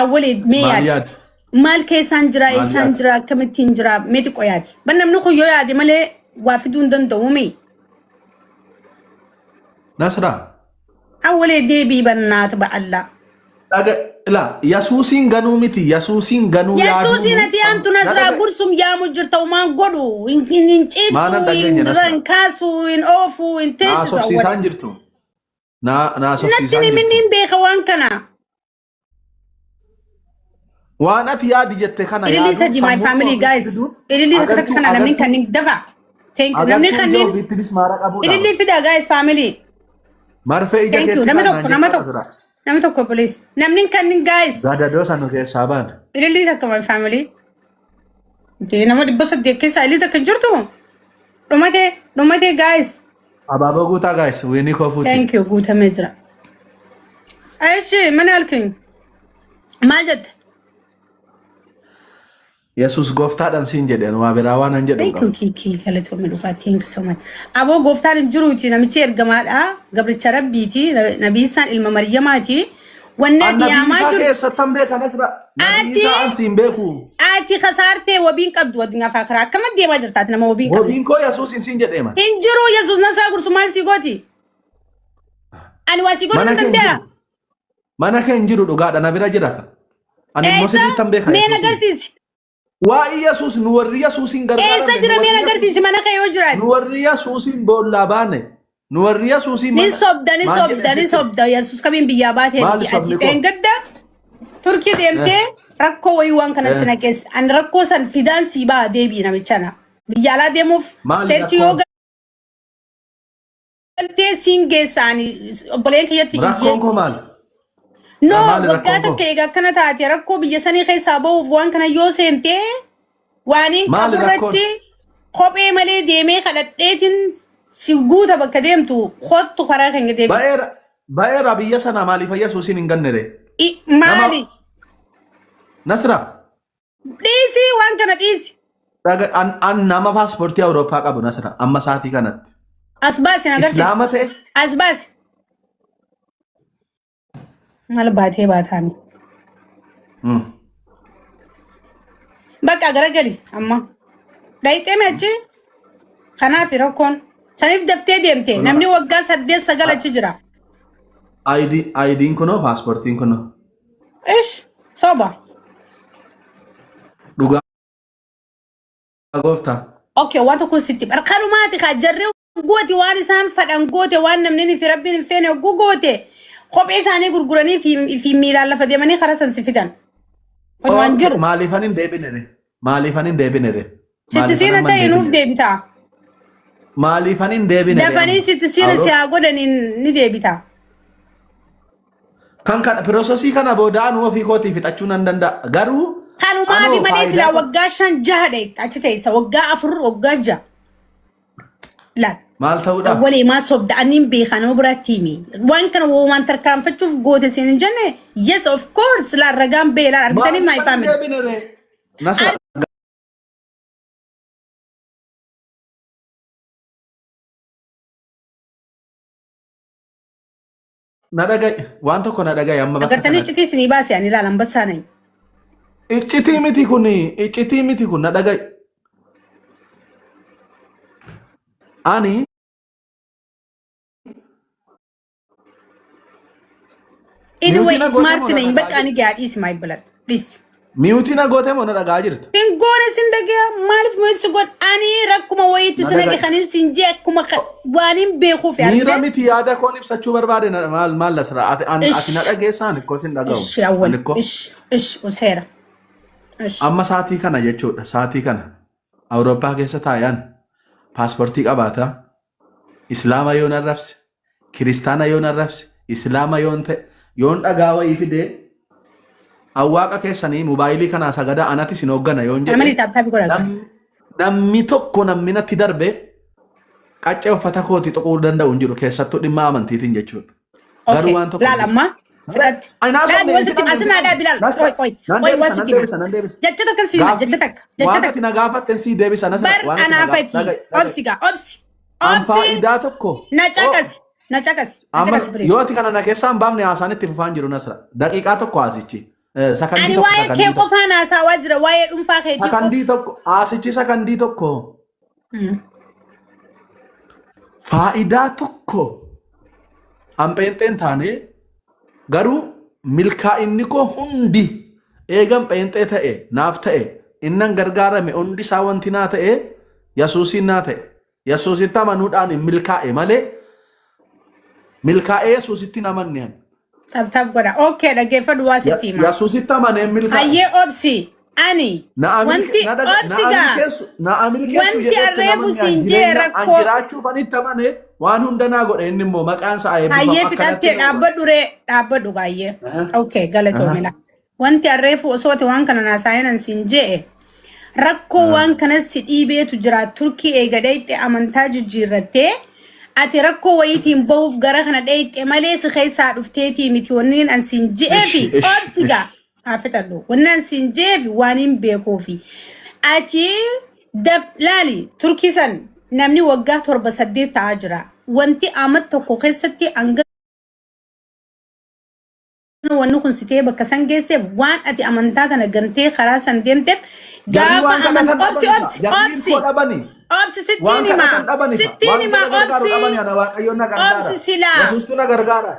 Awwalee mee Maal yaadi. yaadu? Maal keessaan jira Maal eessaan yaadu? jira akkamittiin jira mee xiqqoo yaadi. Ban namni kun yoo yaade malee waa fiduu hin danda'u mee. Nasraa. Awwalee deebii bannaat ba'allaa. Dhaga ilaa Yesuusiin ganuu miti Yesuusiin ganuu yaaduu Yesuusiin ati yaamtu na Nasraa dhaga'i. gursum yaamu jirta umaan godhu hin hin hin Maanan ciibsu dhageenya hin Nasraa. hin kaasu hin oofu hin Na teessisu haasofsiisaan awwalee. jirtu. Na na Natti haasofsiisaan himin jirtu. hin beeka waan kana. Waan ati yaadi jette kana Ililii yaaduun sadii my sammuu koo family ofitti guys. fiduun Ililii takka takka agartuu kana namni agartuu kanneen dafa. Thank you. Namni agartuu ija kanneen ofiitti mismaara qabuudha. ililii fida guys family. Marfee ija Thank you. keetti Namni kaanaan tokko nama jechuudha tokko sira. namni tokko please. Namni kanneen guys. Gadadoo sanu keessaa baana. Ililii takka my family. Dee nama 800 keessaa ililii takka hin jirtu. Dhumatee dhumatee guys. Abaaboo guutaa guys wiinii koo fuuti. Thank you guutamee jira. Eshi mana halkin maal jette? Yesuus gooftaadhaan siin jedheen waa biraa waan an jedhu hin Thank you qabu. Kiki galatoomii dhugaa thank you so much. Aboo gooftaan hin jiruuti namichi ergamaadha gabricha rabbiiti nabiisaan ilma maryamaati. Wanni An ati nabii yaamaa isaa jirtu keessattan beeka Nasra. Nabii ati isaa an siin beeku. ati kasaartee wabiin qabdu addunyaa fi akiraa akkamitti deemaa jirta ati nama wabiin qabne. Wabiin koo Yesuus hin siin jedhee man. Hin jiru Yesuus nasaa gursu maal sii gooti? Ani waa sii godhuu Mana nan kee hin danda'a. jiru. Mana kee hin jiru dhugaadha na bira jira ka. Ani immoo Eessa? sirriittan beeka Mee na Yesuusiin. agarsiisi. Waa'ee Yesuus nu warri Yesuusiin Eessa gargaaramne nu jira mee warri na Yesuus agarsiisi mana kee yoo jiraate. nu warri Yesuusiin boollaa baane nu warri Yesuusiin Ni mana sobda ni maal sobda jedhan ni sitti sobda Yesuus kamiin biyyaa baatee maali miti ati sobni koo dheengadda Turkii deemtee rakkoo wayii waan kana si naqeesse ani rakkoo san fidaan sii ba'a deebii namichana biyya alaa deemuuf maali cheerchii yoo rakkoon galtee siin geessa ani obboleen kiyyatti iyyee rakkoon koo maali No, maali waggaa rakkoon koo takka eega akkana taate rakkoo biyya sanii keessaa ba'uuf waan kana yoo seentee waaniin maali qabu rakkoon irratti kophee malee deemee kadhadheetiin si guuta bakka deemtu kottu karaa kan deebi. ba'eera ba'eera biyya sana maaliif Yesuusiin hin ganne ree nama Maali? Nasra Dhiisi waan kana dhiisi. Dhaga- An, an nama paaspoortii Awurooppaa qabu Nasra amma sa'aatii kanatti. As baasi na agarsiisi. Islaama ta'e As baasi. Maal baatee baataani. Bakka garagali amma. Dhayxee meechi? Kanaaf rakkoon. Saniif daftee deemte. Kunoo Namni waggaa 8 9 achi jira. ID ID'n kunoo paaspoortiin kunoo. Ish soba. Dhugaa gooftaa. Okay, waan tokko sitti bara kanumaati kaa jarri goote waan isaan fadhan goote waan namni fi rabbiin hin feene hogguu goote kophee isaanii gurguranii fi miilaan lafa deemanii karaa san si fidan. Kun waan Okay, jiru. maaliifan hin deebine ree? Maaliifan hin deebine ree? Sitti Maaliifan siina amma hin ta'e nuuf deebine? deebita. Maaliifan hin deebine ree Dafanii amma? sitti siina si Awuroo haa godhaniin ni deebita. kan kana piroosesii kana booda anuu ofii kootii fixachuu nan danda'a. Garuu Kanumaafi anoo malee faayidaa silaa tokko waggaa 5 6 dha achi teessa waggaa 4 waggaa 6. Laal. maal ta'uudhaaf? Awwalee maa sobda ani hin beekaa nama biraatti himi. Waan kana waan tarkaanfachuuf goote siin hin jenne yes of course laal ragaan bee laal argitanii my Maaliifan hin family. deebine ree? Nasra Na dhaga'i. Waan tokko na dhaga'i amma bakka Agartanii kanatti. iccitii isinii baase ani ilaala ambassaa nayi. Iccitii miti kun iccitii miti kun na dhaga'i. Ani Anyway, miyuutii na goote smart moo na nayin dhagaa bakka ani jirta? gaa dhiisi my blood. Dhiisi. Miyuutii na goote moo na dhagaa jirta? Hin goone sin dhagaya maaliif miyuutii si godhe ani rakkuma wayiitti Na si naqe dhaga'i. kanin sin jee akkuma waan hin beekuuf Miira argite. miti yaada koon ibsachuu barbaade na- maal maal lasra ati an- ati na Ish dhageessaan ikkoo sin dhaga'u. ish awwal Ani ikkoo ish ish useera ish. amma saatii kana jechuudha saatii kana Awurooppaa keessa taa'an paaspoortii qabaata Islaama yoon arrabse, Kiristaana yoon arrabse, Islaama yoon ta'e, yoon dhagaa wayii fidee awwaaqa keessanii mobaayilii kanaa sagadaa anatti isin hooggana yoon jedhe Amali taap taapi godhaa ga'a. namni tokko namni natti darbe qaccee uffata kooti tuquu danda'u hin jiru keessattuu dhimma amantiitiin jechuudha. Garuu Okay. waan tokko Laal hin jiru. amma fixatti. Ani Laal naasofne waan hin sitti fixanne hin asin aadaa fixanne. bilaal. Nasra Qoy qoy nan qoy waan deebisa nan sitti hima. deebisa nan deebisa. Jecha takka si hima jecha Gaaffii takka jecha waan takka. ati na gaafatten sii deebisa Nasra Bar waan ati na gaafatte anaafati. dhaga'i dhaga'i. Obsi gaa obsi. An Obsi faayidaa tokko na oo caqasi na caqasi na amma caqasi please. yoo ati kana na keessaa hin baafne haasaan itti fufaan jiru Nasra daqiiqaa tokko haasichi. Sakandii Ani tokko waa'ee kee sakandii tokko. qofaan haasawaa jira waa'ee dhuunfaa keetii qofa. Sakandii tokko haasichi sakandii tokko faayidaa tokko an pheenxeen taane garuu milkaa'inni koo hundi eegan pheenxee ta'e naaf ta'e innan gargaarame hundi isaa wanti naa ta'e Yesuusiin naa ta'e. Yesuusitti amanuudhaan hin milkaa'e malee milkaa'ee Yesuusitti hin amanne ani. Tap tap godha. Okay, dhaggeeffadhu waa sitti hima. Yesuusitti amanee hin milkaa'e. Hayyee obsi. Ani Na wanti na dhaga- obsi na gaa amilkeessu na amilkeessu wanti jedhee itti hin arreefu amanne ani siin jee jireenya an rakkoo jiraachuuf ani itti amane waan hunda naa godhe inni immoo maqaan isaa eebbifamu hayyee akkanatti fixattee na godhe. dhaabbadhu ree dhaabbadhu gaayyee. Aha. Okay, Aha. galatoomila. Wanti arreefu osoo ati waan kana naasaayinan siin je'e rakkoo waan kanas si dhiibeetu jira Turkii eega dheeyxe amantaa jijjiirrattee ati rakkoo wayiitiin bahuuf gara kana dheeyxe malee si keessaa dhufteetii miti wanni an siin je'eefi Ishi ishi obsi gaa ishi. haa fixadhu wanni an siin je'eefi waan hin beekuufi ati daf laali Turkii san namni waggaa 7 8 ta'aa jira wanti amat tokko keessatti hanga wanni kun si ta'ee bakka san geesseef waan ati amantaa tana gantee karaa san deemteef Jarri gaafa waan aman kadhatan obsi dhabani fa. obsi Jarri obsi ilkoo dhabani. obsi sittiin Waan himaa kadhatan dhabani fa. sittiin Waan himaa jara gargaaru obsi dhabani ana Waaqayyoon na obsi gargaara. silaa Yesuustu na gargaara.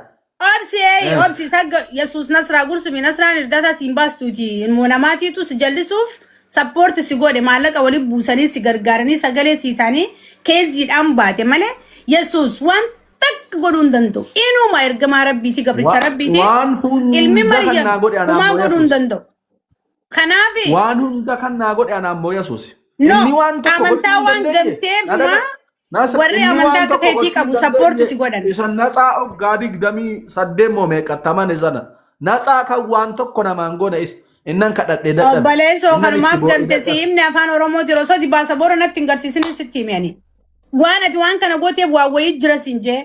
obsi eey obsi sagga Yesuus nasraa gursumi nasraan irdaataa siin baastuuti ilmoo namaatiitu si jallisuuf sappoorti si godhe maallaqa waliin buusanii si gargaaranii sagalee sii ta'anii keeziidhaan baate malee Yesuus waan takka godhuu hin danda'u. Inuma ergamaa rabbiiti gabricha rabbiiti. Waan Ilmi hunda kan Maryam naa godhe anaa humaa immoo godhuu hin Yesuus. danda'u. Kanaaf Waan hunda kan naa godhe anaa immoo Yesuus. no Inni waan tokko gochuu amantaa hin waan dandeenye. ganteef Na maa dhaga. Nasra warri inni amantaa waan akka tokko keetii gochuu hin qabu sappoorti dandeenye. si godhan. Isa natsaa oggaa 28 moo meeqattaman sana. Natsaa kan waan tokko namaan goone isa. Innan kadhadhee dadhabe. Obboleessoo Innan itti kanumaaf boo'ee gante si dadhabe. himne afaan Oromooti osoo ati baasa boora natti hin garsiisin sitti hime ani. Waan ati waan kana gooteef waan wayii jira siin jee.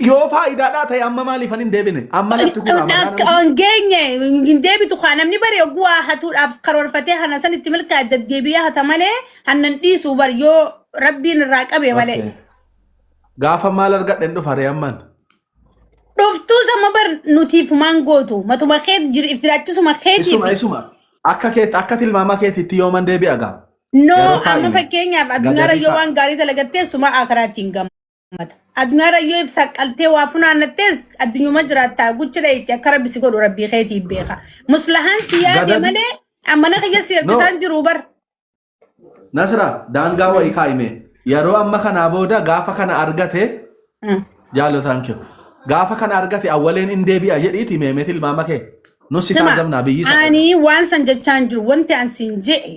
Yoo faayidaadhaa ta'e amma maaliif hin deebine? Amma lafti kun amanaa namni. Hin geenye hin deebitu kaa namni bari oguu waa hatuudhaaf karoorfatee hana san itti milkaa'e deddeebi'ee hata malee hannan dhiisuu bar yoo rabbiin irraa qabe malee. Okay. Gaafa maal argadhe hin dhufa ree ammaan. Dhuftuu sama bar nutiif maan gootu matuma kee jir if jiraachisuma Isuma keetiifi. isuma akka keetti akka tilmaama keetitti yooman deebi'a gaa. No Yeroo amma kaa'ime fakkeenyaaf addunyaarra gadabii yoo kaa'a. waan gaarii dalagattee suma akiraatti hin gammada. Addunyaarra yoo if saqqaltee waa funaannattes addunyuma jiraattaa guchi dhayitti akka rabbi si godhu rabbii keetiif beeka. Muslahaan si yaade Gadabii malee amma na kiyya si no ergisaan jiru bar. Nasra daangaa wayii kaa'ime yeroo amma kanaa booda gaafa kana argate jaalotaan kee gaafa kana argate awwaleen in deebi'a jedhiiti meemee tilmaama kee nus si Sima taazabnaa biyyi isa ani waan san jechaan jiru wanti an siin je'e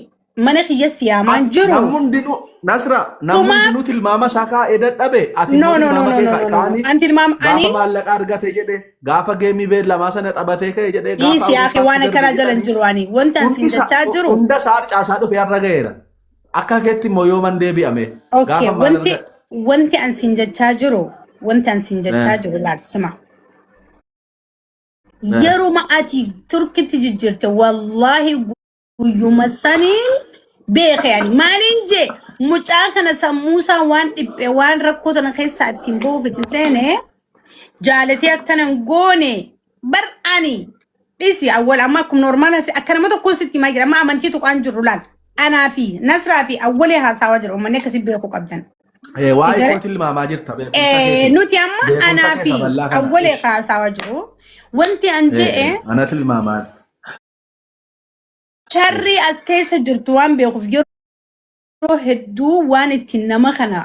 mana kiyya si yaamaan Ati jiru. namni hundinuu Nasra namni Tumaaf hundinuu tilmaama isaa kaa'ee dadhabe ati no immoo no no tilmaama no kee no no no no. kaa'anii An tilmaama gaafa ani maallaqa argate jedhe gaafa geemii beellamaa sana taphatee ka'e jedhe gaafa dhiisi yaaqe waan Awurooppaatti akkanaa darbe jala hin jedhanii jiru ani wanti an hundi siin isaa jechaa jiru. hunda isaa harcaasaa dhufe har'a ga'eera. Akka keetti immoo yooman deebi'ame Okay, gaafa maal wanti argate. wanti an siin jechaa jiru wanti an siin jechaa jiru laalsima. Yeruma ati Turkitti jijjiirte wallaahi guyyuma saniin beeke ani maaliin jee mucaa kana sammuusaa waan dhiphe waan rakkoo tana keessaa ittiin bahuuf itti seene jaalatee akkana hin goone bar ani dhisi awwal amma akkuma normaala akka nama tokkoon sitti himaa jira amma amantii tuqaan jirru laal anaa fi nasraa fi awwalee haasawaa jira uummanni akkasii beekuu qabdan. Si Waa'ee gale koo tilmaamaa jirta beekumsa keetiin. nuti amma Beekumsa anaa kee fi saballaa kana. awwalee Ish. haasawaa jiru wanti an je'e Ana tilmaamaa. Sharrii as keessa jirtu waan beekuuf yeroo hedduu waan ittiin nama kana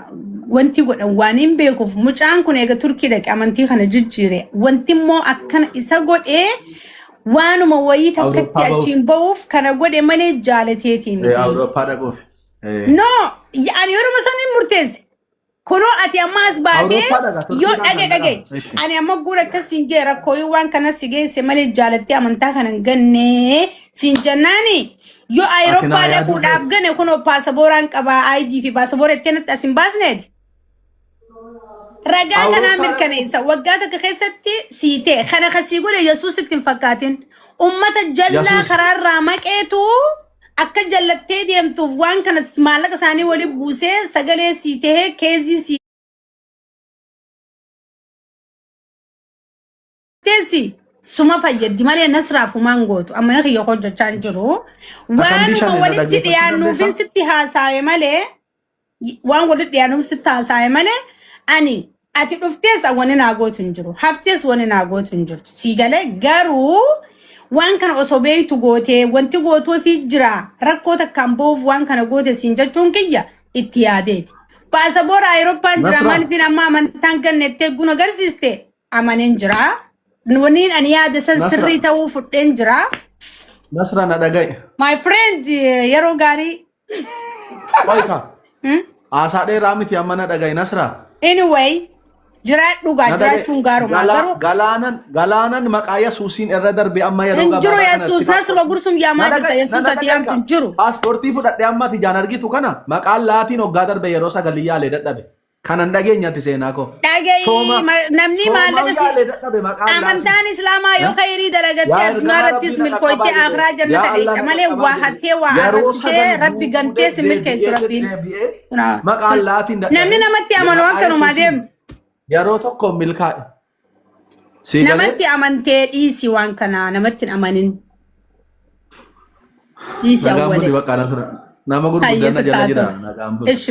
wanti godhan waan hin beekuuf mucaan kun eega Turkii dhaqe amantii kana jijjiire wanti immoo akkana isa godhee waanuma wayii takkatti Awurooppaa bahuuf. achiin bahuuf kana godhe malee jaalateetii miti. Awurooppaa dhaquuf. No, ani yeruma sana hin murteesse. Kunoo ati amma as baatee Awurooppaa dhaqa yoo Turkiidhaan dhage kan dhage dhaqamu. Ishi. ani amma guura akkas siin jee rakkooyuu waan kana si geesse malee jaalattee amantaa kana hin ganne siin jennaani yoo Ati naa Awurooppaa yaaduu dhaquudhaaf feete. gane kunoo paasabooraan qabaa ID fi paasaboora itti natti as hin baasneeti. Ragaa kanaa Awurooppaa dhaquuf. mirkaneessa waggaa tokko keessatti sii ta'e kana kasii godhe Yesuus itti hin fakkaatin ummata jallaa Yesuus. karaarraa maqeetu akka jallattee deemtuuf waan kana maallaqa isaanii waliin buusee sagalee sii tahee keezii sii teessi. Suma fayyaddi malee Nasraaf humaan gootu. Amma na kiyya hojjechaa hin jiru. Sakandii Waanuma shaniin na walitti dhaggeeffachuu dhiyaannuufin dandeessaa? sitti haasaawe malee, waan walitti dhiyaannuuf sitti haasaawe malee, ani ati dhuftees wanni naa gootu hin jiru. Haftees wanni naa gootu hin jirtu. Sii galee? Garuu waan kana osoo beektu gootee wanti gootuufi jira, rakkoo takkaan bahuuf waan kana goote siin jechuun kiyya itti yaadeeti. Paasaboora Awurooppaan jira. Nasraa. Maaliifin amma amantaan gannettee guna agarsiiste amaneen jira. Wanni ani yaada san Nasra. sirrii ta'uu fudheen jira. Nasra, na dhaga'i. My friend, yeroo gaarii. Qoyka. Haasaa dheeraa miti, amma na dhaga'i, Nasra. Anyway, jiraadhu gaa. Na dhaga'i. Jiraachuun gaaruma garuu. Galaanan maqaa Yesuusiin irra darbe amma yeroo Hin jiru. gabaabaa Yesuus kanatti Nasruma Gursum yaamaa Na jirta. dhaga'i, Yesuus na ati dhaga'i yaamtu ka. hin jiru. Paaspoortii fudhadhee amma ati ijaan argitu kana maqaan laatiin hoggaa darbe yeroo sagalii yaalee dadhabe. Kanan dhageenyatti seenaa koo. Dhaga'i. Sooma Namni soomaa maallaqa si yaalee dadhabe maqaan laatiin. Amantaan Islaamaa yoo khayrii dalagattee Yaa addunyaa ergamaa irrattis Rabbii na milkooytee qaqqabaa jedhe. akhiraa jannata Yaa Allah dheeyxa na malee qaqqabaa waa jedhe. hattee waa Yeroo arrabsitee sagal Rabbi guutuu gantee si milkeessu deddeebi'ee Rabbiin. deddeebi'ee maqaan laatiin Namni dadhabe. namatti amanu Maqaa akkanumaa Yesuusiin deemu. yeroo tokko milkaa'e. Sii galee? Namatti amantee dhiisi, waan kana namatti hin amanin. Dhiisi Nagaan awwalee. bulli, bakka Nasra. Nama Hayyee gurguddaan na jala sitti haa jira. tolu. Nagaan bulli. Ishi.